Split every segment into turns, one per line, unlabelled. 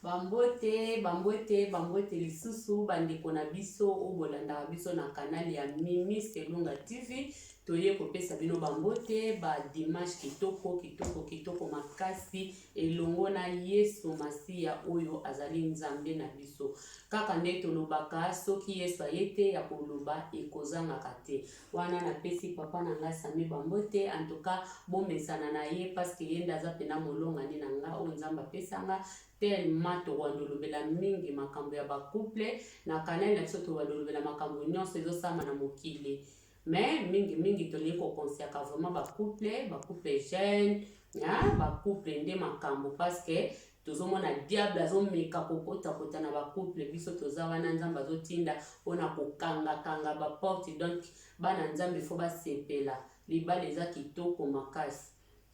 Bambote, bambote, bambote lisusu bandeko na biso oyo bolandaka biso na canal ya Mimi Selunga TV. Toye kopesa bino bambote ba dimanche kitoko kitoko kitoko makasi elongo na Yesu Masiya oyo azali Nzambe na biso. Kaka nde tolobaka soki Yesu aye te ya koloba ekozangaka te. Wana napesi papa na nga Samy bambote, en tout cas bomesana na ye parce que ye nde aza pena molongani na nga oyo Nzambe apesa nga tellement tokobanda olobela mingi makambo ya ba couple na canal na biso, tokobanda olobela makambo nyonso ezosalama na mokili, mais mingi mingi tolingi koconseillaka vraiment ba couple, ba couple jeune, ba couple nde makambo, parce que tozomona diable azomeka kokotakota na bacouple. Biso toza wana, Nzambe azotinda mpona kokangakanga baporte. Donc bana Nzambe fo basepela, libala eza kitoko makasi,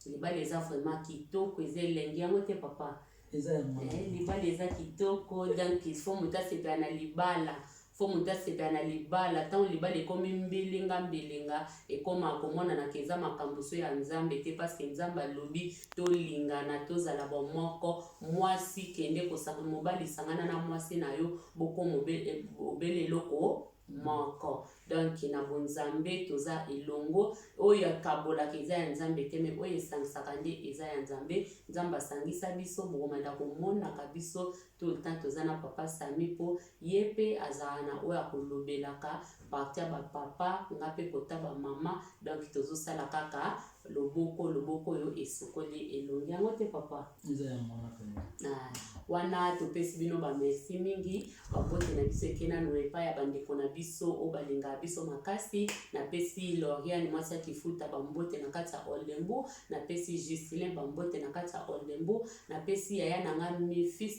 libala eza vraiment kitoko, eza elengi yango te, papa?
Eza yango.
Libala eza kitoko, donc il faut moto asepela na libala, fo moto asepela na libala. Ntango libala ekomi mbilinga mbilinga, ekóma komonanaka eza makambo so ya Nzambe te, parce que Nzambe alobi tolingana, tozala bomoko. Mwasi kende kosanga mobali, sangana na mwasi na yo, bokoma obele eloko moko. Donc na bonzambe toza elongo. Oyo akabolaka eza ya Nzambe te, mais oyo esangisaka nde eza ya Nzambe. Nzambe asangisa biso, bokomanda komonaka biso tout le temps toza na papa Sami, mpo ye mpe azala na oyo akolobelaka parti ya bapapa, nga mpe kota bamama. Donc tozosala kaka loboko loboko oyo esokoli elongi yango te, papa?
Eza yango wana mpenza.
Ah, wana topesi bino bamerci mingi. Bambote na biso eke nano epai ya bandeko na biso oyo balingaka biso makasi. Napesi Loriane, mwasi ya Kifuta, bambote na kati ya Oldenburg. Napesi Justilin bambote na kati ya Oldenburg. Napesi yaya na nga Mifi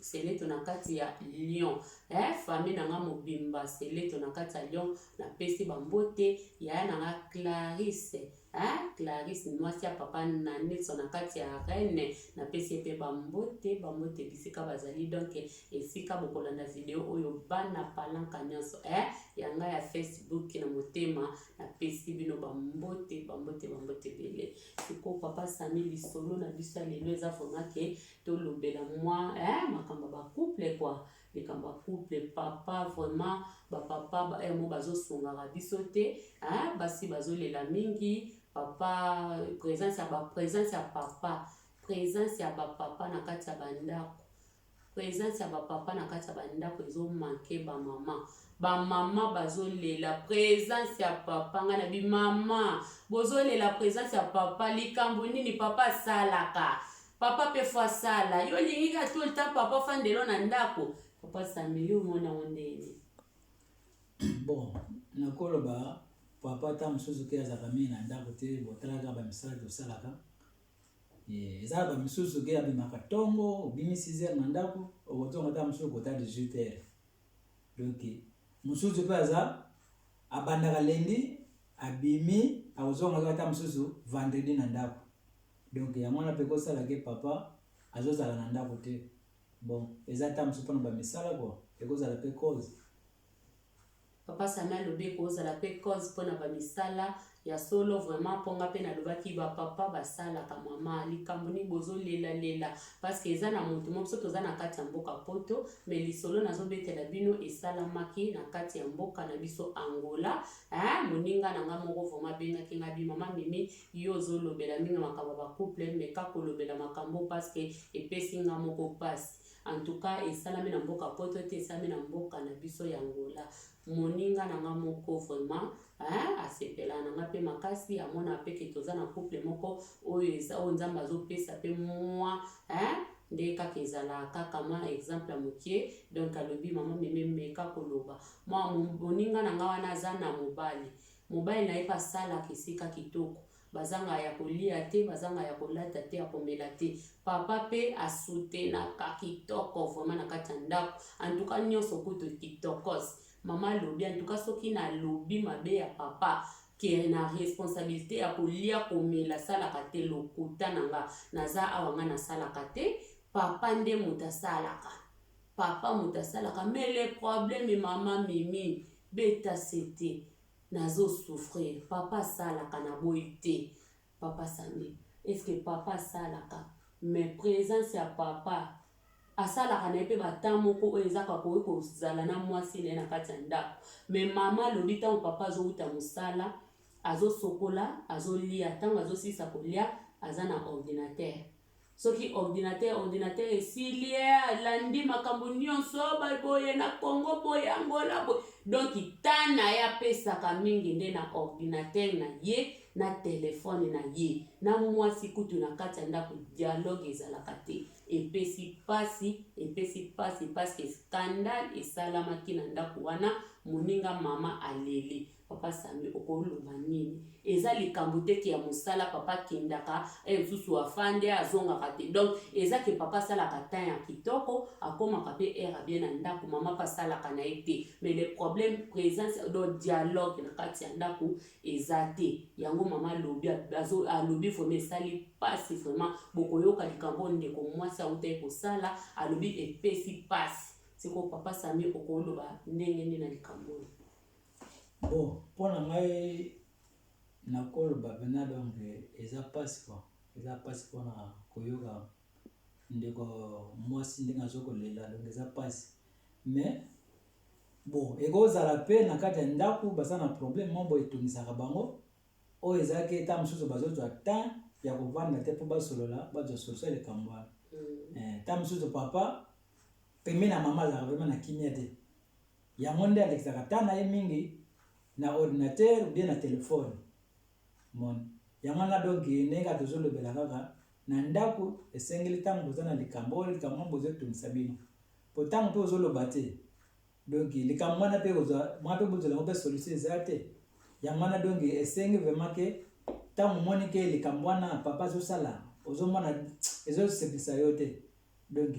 Seleto na kati ya Lyon, famille na nga mobimba Seleto na kati ya Lyon, napesi bambote. Yaya na nga Clarisse, Clarisse, mwasi ya papa na Nilson na kati ya Rennes, napesi ye mpe bambote, bambote bisika bazali. Donc esika bokolanda video oyo, bana palanka nyonso, ya ngai ya Facebook na motema, napesi bino bambote, bambote, bambote ebele. Sikoyo papa Sami, lisolo na biso ya lelo eza vraiment ke tolobela mwa makambo ya bacouple quoi, likambo ya couple. Papa, vraiment bapapa mo bazosungaka biso te, basi bazolela mingi. Papa, présence ya présence ya papa, présence ya bapapa na kati ya bandako, présence ya bapapa na kati ya bandako ezomanquer. Bamama, bamama bazolela présence ya papa. Ngai na bimama bozolela présence ya papa, likambo nini papa asalaka? Papa mpe fo asala. Yo olingi kaka tout le temps papa fandelo na ndako. Papa Sami, yo omona ngo ndeni?
Bon, nakoloba papa ata mosusu ke azalaka mingi na ndako te. Botalaka bamisala tosalaka, eza na bamisusu ke abimaka ntongo, obimi 6 heures na ndako, okozonga ata mosusu kota 18 heures. Donc mosusu mpe aza abandaka lundi, abimi, akozongaka ata mosusu vendredi na ndako. Donc yango wana mpe kosala ke papa azozala na ndako te. Bon, eza ata mosusu mpona bamisala kua, ekozala mpe cause.
Papa Sami alobi ekozala mpe cause mpona bamisala. Ya solo vraiment, mpo nga mpe nalobaki bapapa basalaka. Mama, likambo nini bozolelalela? Parce que eza na motu mo biso toza na kati ya mboka Poto, mais lisolo nazobetela bino esalamaki na kati ya mboka na biso Angola, hein? Moninga na nga moko vraiment abengaki nga bi: "Mama Mimi, yo ozolobela mingi makambo ya bacouple, meka kolobela makambo parce que epesi nga moko mpasi." En tout cas esalami na mboka Poto te, esalami na mboka na biso ya Angola. Moninga na nga moko vraiment, hein, asepelaka na nga mpe makasi, amona mpe ke toza na couple moko oyo eza oyo Nzambe azopesa mpe mwa, hein, nde kaka ezalaka kaka mwa exemple ya mokie. Donc alobi: "Mama Meme, meka koloba." Mwa moninga na nga wana aza na mobali, mobali na ye mpe asalaka esika kitoko. Bazanga ya kolia te, bazanga ya kolata te, ya komela te. Papa mpe asutenaka kitoko vraiment na kati ya ndako, antuka nyonso kutu kitokos. Mama alobi: "Antuka soki nalobi mabe ya papa ke na responsabilité ya kolia komela asalaka te, lokuta na nga. Naza awa, nga nasalaka te, papa nde moto asalaka, papa moto asalaka." Mais le problème, mama Mimi, beta se te, nazosouffrir. Papa asalaka, naboyi te. Papa Sami, est ce que papa asalaka, mais présence ya papa? Asalaka na ye mpe ba temps moko oyo eza ko akoki kozala na mwasi na ye na kati ya ndako. Mais mama alobi tango papa azowuta mosala, azosokola, azolia, tango azosilisa kolia, aza na ordinateur. Soki ordinateur, ordinateur esili eh, alandi makambo nionso boye na Congo boye, Angola boye. Donc temps na ye apesaka mingi nde na ordinateur na ye na telephone na ye. Na mwasi kutu na kati ya ndako dialogue ezalaka te. Epesi pasi, epesi pasi parce que scandale esalamaki na ndaku wana, moninga mama aleli. Papa Samy okoloba nini? Eza likambo te ke ya musala papa akendaka heure mosusu afandi azongaka te donc eza ke papa asalaka temps ya kitoko akomaka pe heure ya bien na ndaku mama pe asalaka na ye te mais le problème presence donc dialogue na kati ya ndaku eza te yango mama alobi alobi vraiment esali pasi vraiment bokoyoka likambo oyo ndeko mwasi awutaki kosala alobi epesi pasi sikoyo papa Samy okoloba ndenge nini na likambo oyo?
Bon mpo na ngai nakoloba mpena donc eza pasi quoi eza pasi mpona koyoka ndeko mwasi ndenge azo kolela donc eza pasi mais bon ekozala mpe na kati ya ndako baza na problème moko boye etungisaka bango oyo ezalaki ntango mosusu bazozwa temps ya kovanda te mpo basolola bazwa solution ya likambo wana ntango eh, mosusu papa pembeni na mama azalaka vraiment na kimia te yango nde alekisaka temps na ye mingi na ordinateur ou bien na telefone moni yango wana donc ndenge kaka tozolobela kaka na ndako esengeli ntango boza na likambo oyo likambo wana bozotungisa bino po ntango mpe ozoloba te donc likambo wana mpe kozwa mwa mpe bozwela yango mpe solution eza te yango wana donc esengi vraiment ke ntango omoni ke likambo wana papa azosala ozomona ezosepelisa yo te donc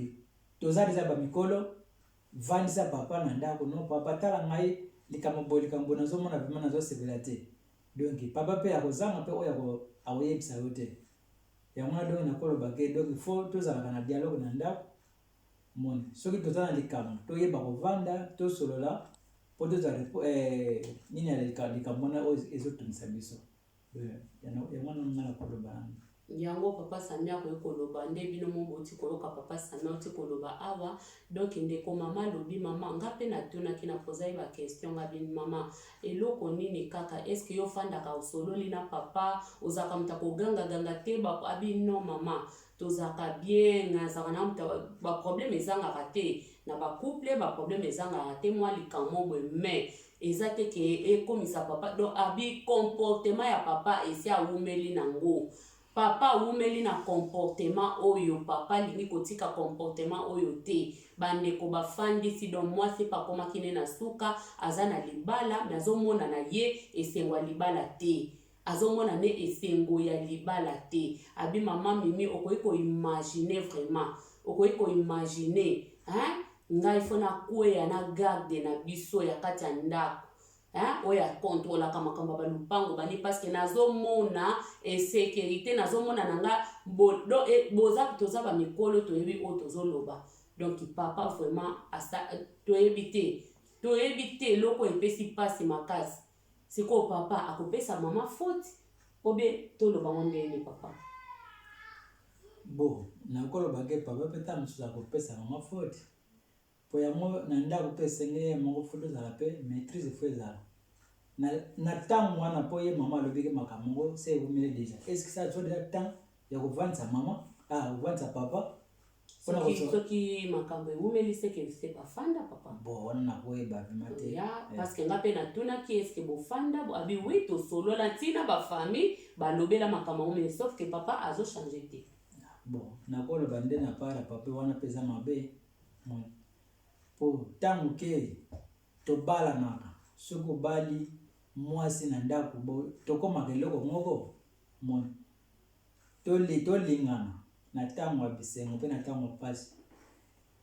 toza deja bamikolo vandisa papa na ndako no papa tala ngai likambo boye likambo boye nazomona vraiment nazosepela te donc papa mpe akozanga mpe oyo akoyebisa yo te yango wana donc nakoloba ke donc faut tozalaka na dialogue na ndako moni soki toza na likambo toyeba kovanda tosolola mpo tozwa eh, nini ya likambo wana oyo ezotungisa biso yango wana ngai nakoloba yango
Yango papa Samy akoki koloba nde bino moko bowuti koyoka papa Samy awuti koloba awa donc ndeko mama alobi mama nga pe natunaki na poza ye ba question nga bi mama eloko nini kaka est ce que yo ofandaka osololi na papa ozalaka moto ya koganga ganga te ba abi non mama tozalaka bien nazalaka na moto ba problème ezangaka te na ba couple ba problème ezangaka te mwa likambo boye mais Eza te ke ekomisa papa donc abi comportement ya papa esi awumeli na ngo papa awumeli na comportement oyo papa alingi kotika comportement oyo te ba ndeko bafandisi donc mwasi pe akomaki ne na suka aza na libala mais azomona na ye esengo ya libala te azomona ne esengo ya libala te abi mama mimi okoki ko imaginer vraiment okoki ko imaginer hein Ngai faut na kweya na garde na biso ya kati ya ndako hein, oyo a controlaka makambo ya ba lupango bani parce que nazo mona insecurite nazo mona na nga bo, do, eh, boza toza ba mikolo toyebi oyo tozo loba donc papa vraiment asa toyebi te toyebi te eloko epesi pasi makasi sikoyo papa akopesa mama faute obe toloba ngo ndenge nini papa
Bon, nakoloba ke papa pe tango mosusu akopesa mama faute po yango na ndako pe esengeli ye moko faut tozala pe maitrise faut ezala na, na tango wana po ye mama alobi ke makambo yango se ewumeli deja est ce que ça azwa deja temps ya kovandisa mama ah kovandisa papa
Pona soki, koso... soki makambo ewumeli seke se bafanda papa
bon wana nakoyeba vraimen te
ya eh. parce que nga mpe natunaki eske bofanda abi wi tosolola ntina bafamille balobela makambo yango mais sauf que papa azochange te
bon nakoloba nde na part ya papa wana mpe eza mabe mpo ntango ke tobalanaka soki obali mwasi na ndako tokomaka eloko moko moni Tolingana na tango ya bisengo pe na tango ya pasi.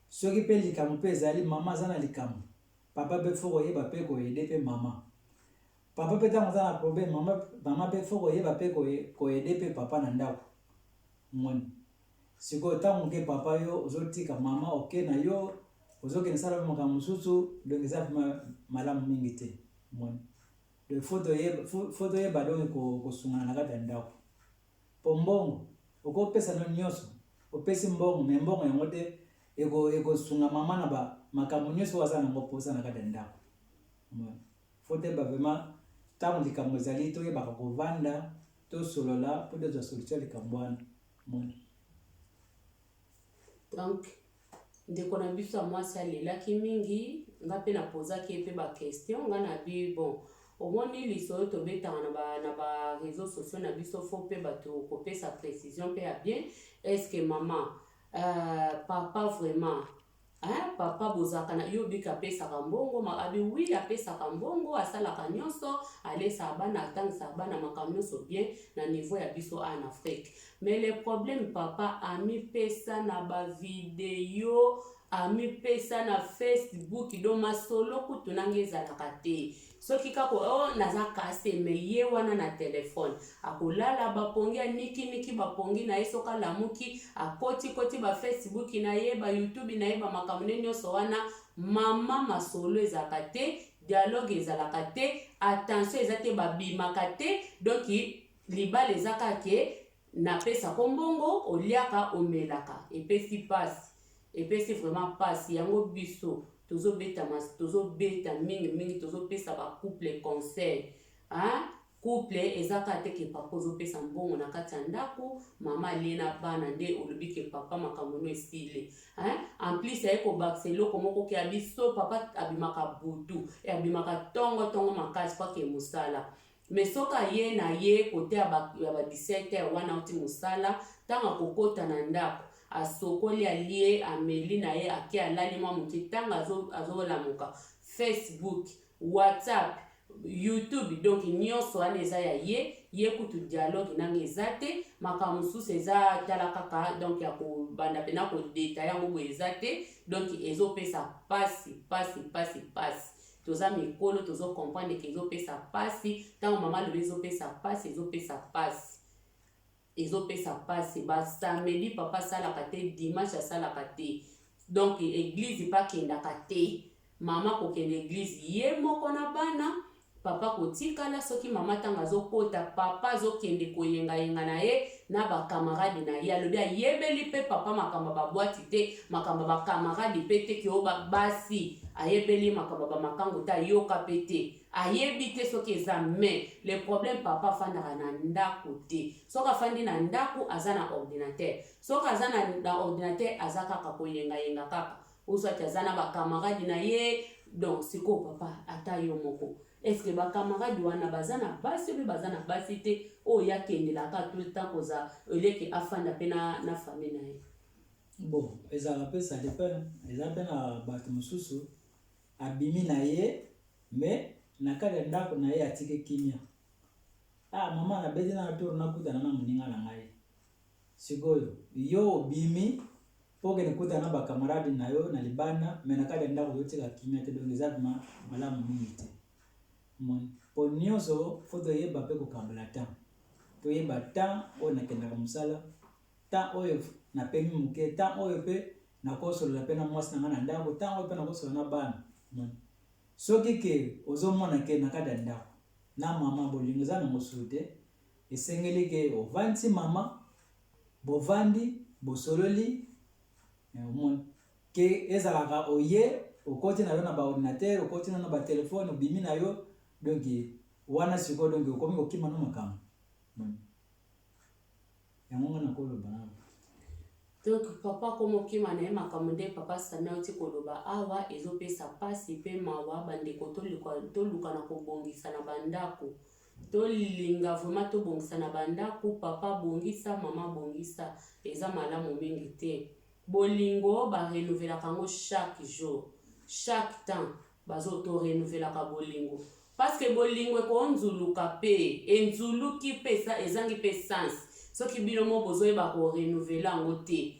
Soki pe likambo pe ezali mama aza na likambo, papa pe faut koyeba pe ko aider pe mama. Papa pe tango aza na problème mama, mama pe faut koyeba pe ko aider pe papa na ndako. Omoni? Sikoyo tango ke papa yo ozotika mama oke na yo ozokende sala pe makambo mosusu donc eza vraiment malamu mingi te. Omoni? Donc faut toyeba faut toyeba donc kosungana na kati ya ndako. Po mbongo okopesa no nyoso, opesi mbongo mais mbongo yango te. Ekosunga mama na ba makambo nyonso oyo aza na yango mposa na kati ya ndako. Faut toyeba vraiment ntango likambo ezali, toyebaka kovanda, tosolola mpo tozwa solution ya likambo wana.
Donc ndeko na biso ya mwasi alelaki mingi. Nga mpe napozaki ye mpe baquestion. Nga na bi bon, omoni lisolo tobetaka na ba réseaux sociaux na biso, faut mpe bato kopesa précision mpe ya bien. Est ce que mama, papa vraiment, hein, papa bozalaka na yo, bika apesaka mbongo? Abi oui, apesaka mbongo, asalaka nyonso, alesaka bana, atangisaka bana, makambo nyonso bien na niveau ya biso en Afrique. Mais le problème, papa amipesa na bavideo, amipesa na Facebook, donc masolo kutu nanga ezalaka te. Soki kaka o oh, naza kase me ye wana na telefone, akolala bapongi, anikiniki bapongi na ye. Soki alamuki, akotikoti bafacebook na ye, bayoutube na ye, bamakambo nde nyonso wana. Mama, masolo ezalaka te, dialogue ezalaka te, attention eza te, babimaka te. Donc libala eza kaka ke napesako mbongo, oliaka, omelaka. Epesi mpasi, epesi vraiment mpasi. Yango biso tozobeta, tozobeta mingimingi, tozopesa bacouple conseil, hein? Couple eza kaka te ke papa ozopesa mbongo na kati ya ndako, mama alie na bana, nde olobi ke papa makambo no esili, hein? En plus aye kobakisa eloko moko ke ya biso, papa abimaka butu, abimaka ntongo ntongo makasi po ake mosala. Mais soki aye na ye kote ya ba 17 heures wana, auti mosala, ntango akokɔta na ndako, asokoli, alie, ameli na ye, ake alali mwa moke. Ntango azolamuka, Facebook, WhatsApp, YouTube, donc nyonso wana eza ya ye. Ye kutu dialogue nanga eza te. Makambo mosusu eza tala kaka, donc ya kobanda mpena kodeta yango boye eza te. Donc ezopesa pasi, pasi, pasi, pasi. Toza mikolo, tozocomprendre ke ezopesa pasi. Ntango mama alobi ezopesa pasi, ezopesa pasi, ezopesa pasi. Basamedi papa asalaka te, dimanche asalaka te, donc église mpe akendaka te. Mama kokende église ye moko na bana, papa kotikala. Soki mama ntango azokota, papa azokende koyengayenga na ye na bakamarade na ye. Alobi ayebeli mpe papa makambo ya babwati te, makambo ya bakamarade mpe te, ke oyo basi ayebeli makambo ya bamakango te, ayoka mpe te, ayebi te soki eza. Mais le problème, papa afandaka na ndako te. Soki afandi na ndako, aza na ordinateur. Soki aza na ordinateur, aza kaka koyengayenga kaka, ozwaki aza na bakamarade na ye. Donc sikoyo papa, ata yo moko, est-ce bakamarade wana baza na basi mpe baza na basi te oyo akendelaka tout le temps koza eleki afanda mpe na famille na ye?
Bon, ezalaka mpe, ça dépend. Eza mpe na bato mosusu abimi na ye, mais na kati ya ndako na ye atiki kimia. Ah mama, nabeti na tour, nakutana na moninga na ngai. Sikoyo yo obimi mpo okende kutana na bakamarade na yo na libanda, mais na kati ya ndako ozotika kimia te. Donc eza vraiment malamu mingi te. Omoni, mpo nyonso faut toyeba mpe kokabola temps. Toyeba temps oyo nakendaka mosala, temps oyo napemi moke, temps oyo mpe nakosolola mpe na mwasi na ngai na ndako, temps oyo mpe nakosolola na bana. Soki ke ozomona ke na kati ya ndako na mama bolingo eza nango suru te, esengeli ke ovandisi mama, bovandi, bosololi. Omoni ke ezalaka oye okoti na yo na baordinateur, okoti na yo na batelefone, obimi na yo. Donc wana sikoyo, donc okomi kokima no makambo yango. Nga nakoloba nano.
Donc papa komokima na ye makambo nde papa Sami auti koloba awa, ezopesa mpasi mpe mawa. Bandeko, toluka na kobongisa na bandako, tolinga vraiment tobongisa na bandako. Papa bongisa, mama bongisa, eza malamu mingi te. Bolingo barenouvelaka yango chaque jour, chaque temps bazotorenouvelaka bolingo, parce que bolingo ekonzuluka mpe enzuluki mpe ezangi mpe sens soki bino mo bozoyeba korenouveler yango te.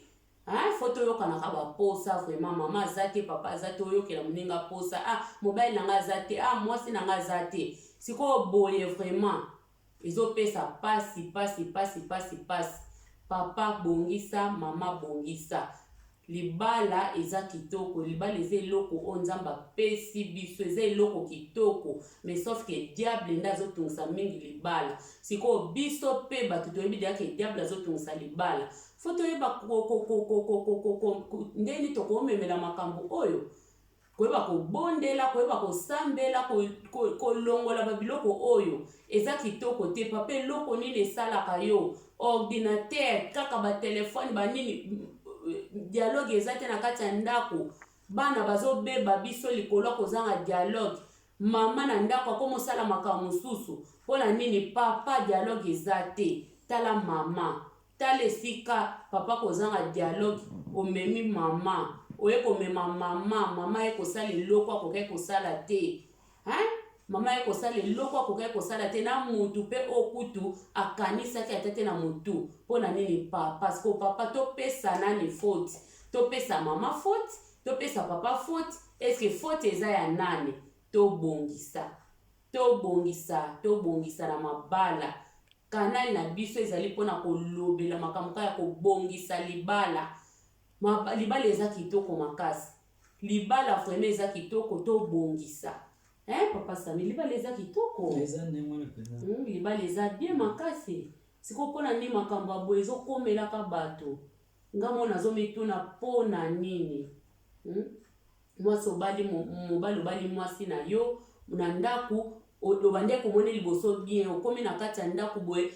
Faut toyokanaka baposa vraiment. Mama aza te, papa aza te, oyokela moninga posa. Ah, mobali na nga aza te, ah, mwasi na nga aza te. Sikoyo boye vraiment ezopesa pasi, pasi, pasi, pasi, pasi. Papa bongisa, mama bongisa. Libala eza kitoko, libala eza eloko oyo Nzambe apesi biso, eza eloko kitoko, mais sauf que diable nde azotungisa mingi libala. Sikoyo biso mpe bato toyebi deja ke diable azotungisa libala. Faut toyeba ndenge nini tokomemela makambo oyo, koyeba kobondela, koyeba kosambela, kolongola babiloko oyo eza kitoko te. Papa, eloko nini esalaka yo? Ordinateur kaka, batelefone, banini, dialogue eza te na kati ya ndako. Bana bazobeba biso likolo ya kozanga dialogue. Mama na ndako akomosala makambo mosusu mpo na nini? Papa, dialogue eza te. Tala mama, tala esika papa kozanga dialogue omemi mama, oye komema mama, mama ye kosala eloko akokaki kosala te, hein? Mama ye kosala eloko akokaki kosala te na mutu mpe oyo kutu akanisaki ata te na mutu. Mpo na nini papa? Siko papa, topesa nani faute? Topesa mama faute? Topesa papa faute? Est-ce faute eza ya nani? Tobongisa, tobongisa, tobongisa na mabala. Canal na biso ezali mpona kolobela makambo kaka ya kobongisa libala. Libala eza kitoko makasi, libala vraiment eza kitoko, tobongisa, hein, papa Sami? Libala eza kitoko.
Eza ndenge wana mpenza.
Libala eza bien makasi. Sikoyo mpona nini makambo ya boye ezokomelaka bato? Nga mo nazomituna mpo na nini, Mwasi obali, mobali obali mwasi na yo na ndako, obandi komona liboso bien, okomi na kati ya ndako boye,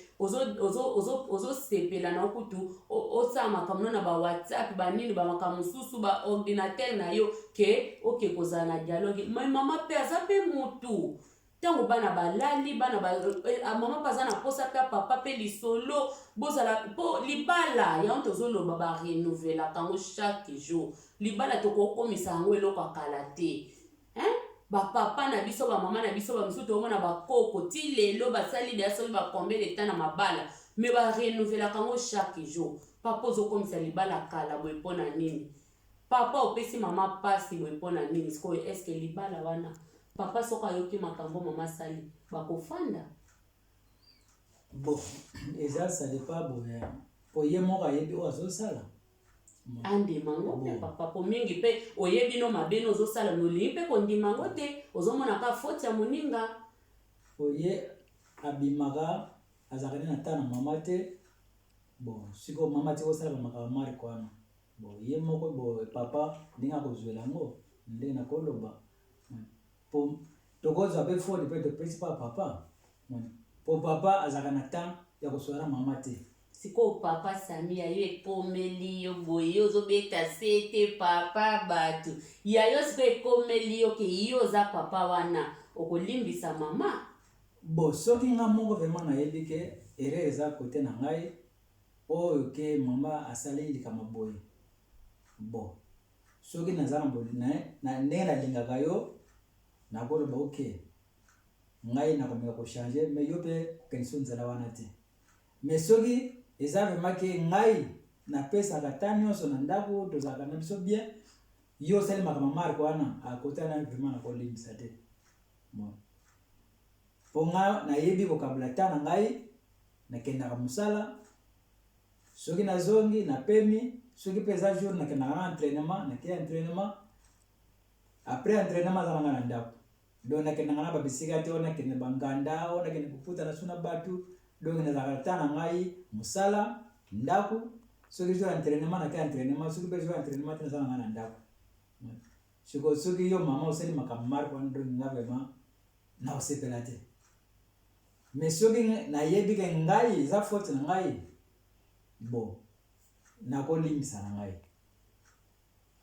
ozosepela na okutu osala makambo no na baWhatsApp, banini, bamakambo mosusu, baordinateur na yo, ke oke kozala na dialogue. Mais mama mpe aza mpe mutu. Ntango bana balali, bana ba, mama mpe aza na posa mpe papa mpe lisolo bozala, mpo libala yango tozoloba, barenouvelaka yango chaque jour. Libala tokokomisa yango eloko ya kala te, hein? Bapapa na biso, bamama na biso, bamisusu toomona bakoko ti lelo basali deya soki bacombien de temps na mabala, mais barenouvelaka yango chaque jour. Papa, ozokomisa libala kala boye mpo na nini? Papa, opesi mama mpasi boye mpo na nini? Sikoyo est-ce libala wana, papa, soki ayoki makambo mama asali, bakofanda?
Bon, eza, ça dépend boye, po ye moko ayebi oyo azosala.
Andima yango mpe papa, po mingi mpe oyebi no mabe no ozosala, me olingi mpe kondima yango te, ozomona ka faute ya moninga.
Po ye abimaka, azalaka nde na ta na mama te. Bon, sikoyo mama ti kosalaka makambo marke wana, bon, ye moko bo papa ndenge akozwela yango nde nakoloba, po tokozwa mpe faute mpe topesi pa papa, po papa azalaka na temps ya kosola na mama te.
Sikoyo papa Sami, ya yo ekomeli yo boye, yo ozobeta se te. Papa, bato ya yo sikoyo ekomeli yo ke yo oza papa wana, okolimbisa mama?
Bon, soki nga moko vraiment nayebi ke erreur eza kote na ngai oyo ke mama asali likambo boye, bon, soki naza na ndenge nalingaka yo, nakoloba ok, ngai nakomeka kochanger, mais yo mpe kokende so nzela wana te. Mais soki eza vraiment ke ngai napesaka ta nyonso na ndako, tozalaka na biso bien, yo osali makambo marke wana, akota na vraiment nakolimbisa te. Bon, mpo nga nayebi kokabula ta na ngai, nakendaka mosala, soki nazongi napemi, soki mpe eza jour nakendaka na entraînement, nakei entraînement, après entraînement aza nanga na ndako. Donc nakendaka na babisika te oyo nakende banganda, oyo nakende kokutana so na bato. Donc nazalaka ta na ngai mosala, ndako, soki jour entraînement nakei entraînement, soki mpe jour entraînement te, naza na ngai na ndako. Sikoyo soki yo mama osali makambo marke wana, donc nga vraiment nakosepela te. Mais soki nayebi ke ngai eza faute na ngai, bon, nakolimbisa na ngai.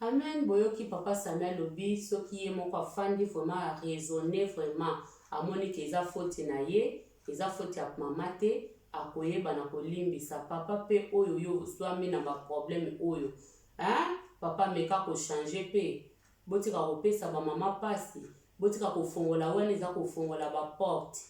Amen. Boyoki papa Sami alobi soki ye moko afandi vraiment, araisonne vraiment, amoni ke eza faute na ye, eza faute ya mama te, akoyeba na kolimbisa. Papa mpe oyo yo ozwami na baproblème oyo, hein? Papa, meka kochanger mpe botika kopesa bamama mpasi, botika kofongola wana, eza kofongola baporte,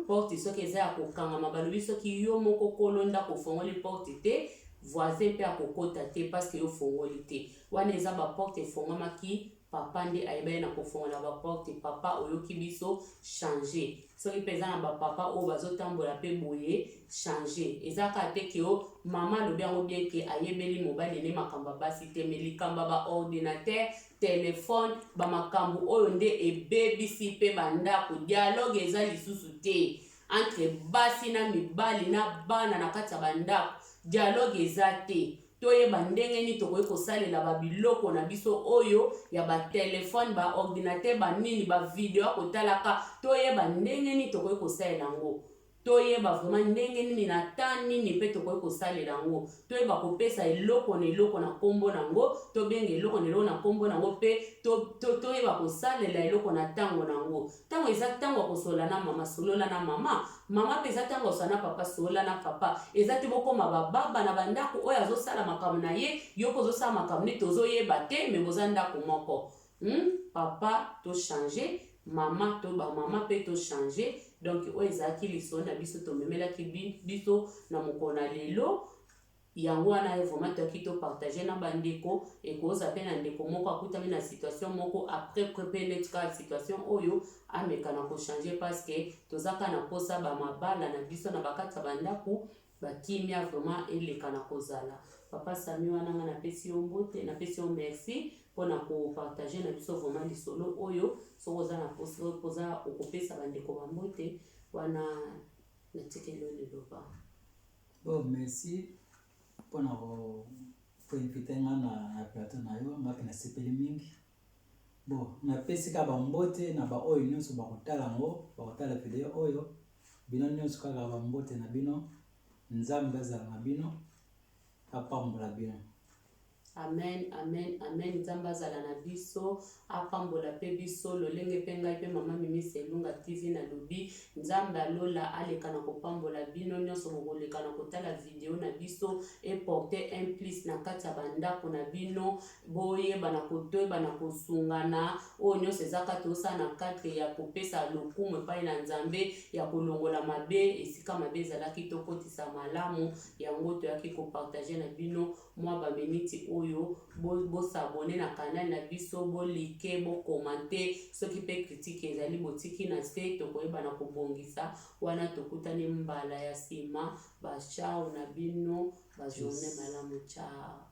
Porte soki eza ya kokangama, balobi soki yo moko kolo ndako ofongoli porte te, voisin mpe akokota te, parce que yo ofongoli te. Wana eza baporte efongwamaki, papa nde ayeba ye na kofongola baporte. Papa, oyoki biso? Change. Soki mpe eza na bapapa oyo bazotambola mpe boye, change. Eza kaka te ke o mama alobi yango bien ke ayebeli mobali ne makambo ya basi te, mais likambo ya baordinateur, telefone, bamakambo oyo nde ebebisi mpe bandako. Dialogue eza lisusu te entre basi na mibali na bana na kati ya bandako. Dialogue eza te. Toyeba ndenge nini tokoki kosalela ba biloko na biso oyo ya ba telephone, ba ordinateur, ba nini, ba video ya kotalaka, toyeba ndenge nini tokoki kosalela yango. Toyeba vraiment ndenge nini na temps nini pe tokoki kosalela yango. Toyeba kopesa eloko na eloko na kombo na yango, tobenga eloko na eloko na kombo na yango pe to, to, toyeba kosalela eloko na tango na yango. Tango eza tango ya kosolola na mama, solola na mama. Mama pe eza tango ya kosolola na papa, solola na papa. Eza te bokoma ba baba na ba ndaku, oyo azo sala makambo na ye, yo pe ozo sala makambo ne tozo yeba te mais boza ndaku moko. Hum papa to changer, mama to ba mama pe to changer. Donc oyo ezalaki lisolo na biso tomemelaki biso na mokolo na lelo. Yango wana vraiment toyaki to partager na ba ndeko, ekoza pe na ndeko moko akutami na situation moko après près pe neti kaka situation oyo ameka na ko changer parce que toza kaka na posa ba mabala na biso na ba kati ya ba ndaku ba kimia vraiment eleka na kozala. Papa Samy wana nga napesi yo mbote, napesi yo merci pona ko partager na biso vraiment lisolo oyo, soki oza na posa okopesa ba ndeko ba mbote wana natikeli yo liloba.
Bon merci pona ko invite nga na plateau na yo nga pe nasepeli mingi bon napesi kaka ba mbote na ba oyo nyonso bakotala yango bakotala video oyo bino nyonso kaka ba mbote na bino nzambe azala na bino apambola bino.
Amen amen amen nzambe azala na biso apambola pe biso lolenge pe ngai pe maman mimi selunga TV na lobi nzambe ya lola aleka na kopambola bino nionso bokoleka na kotala video na biso e porte un plus na kati ya ba ndako na bino boyeba na kotoyeba na kosungana oyo nionso eza kaka tosala na cadre ya kopesa lokumu epai na nzambe ya kolongola mabe esika mabe ezalaki tokotisa malamu yango toyaki ko partager na bino Mwa ba minutes oyo bo bo s'abonner na canal na biso, bo liker, bo commenter, soki pe critique ezali botiki na se tokoyeba na kobongisa, wana tokutani mbala ya sima, ba ciao na bino, ba journee malamu ciao.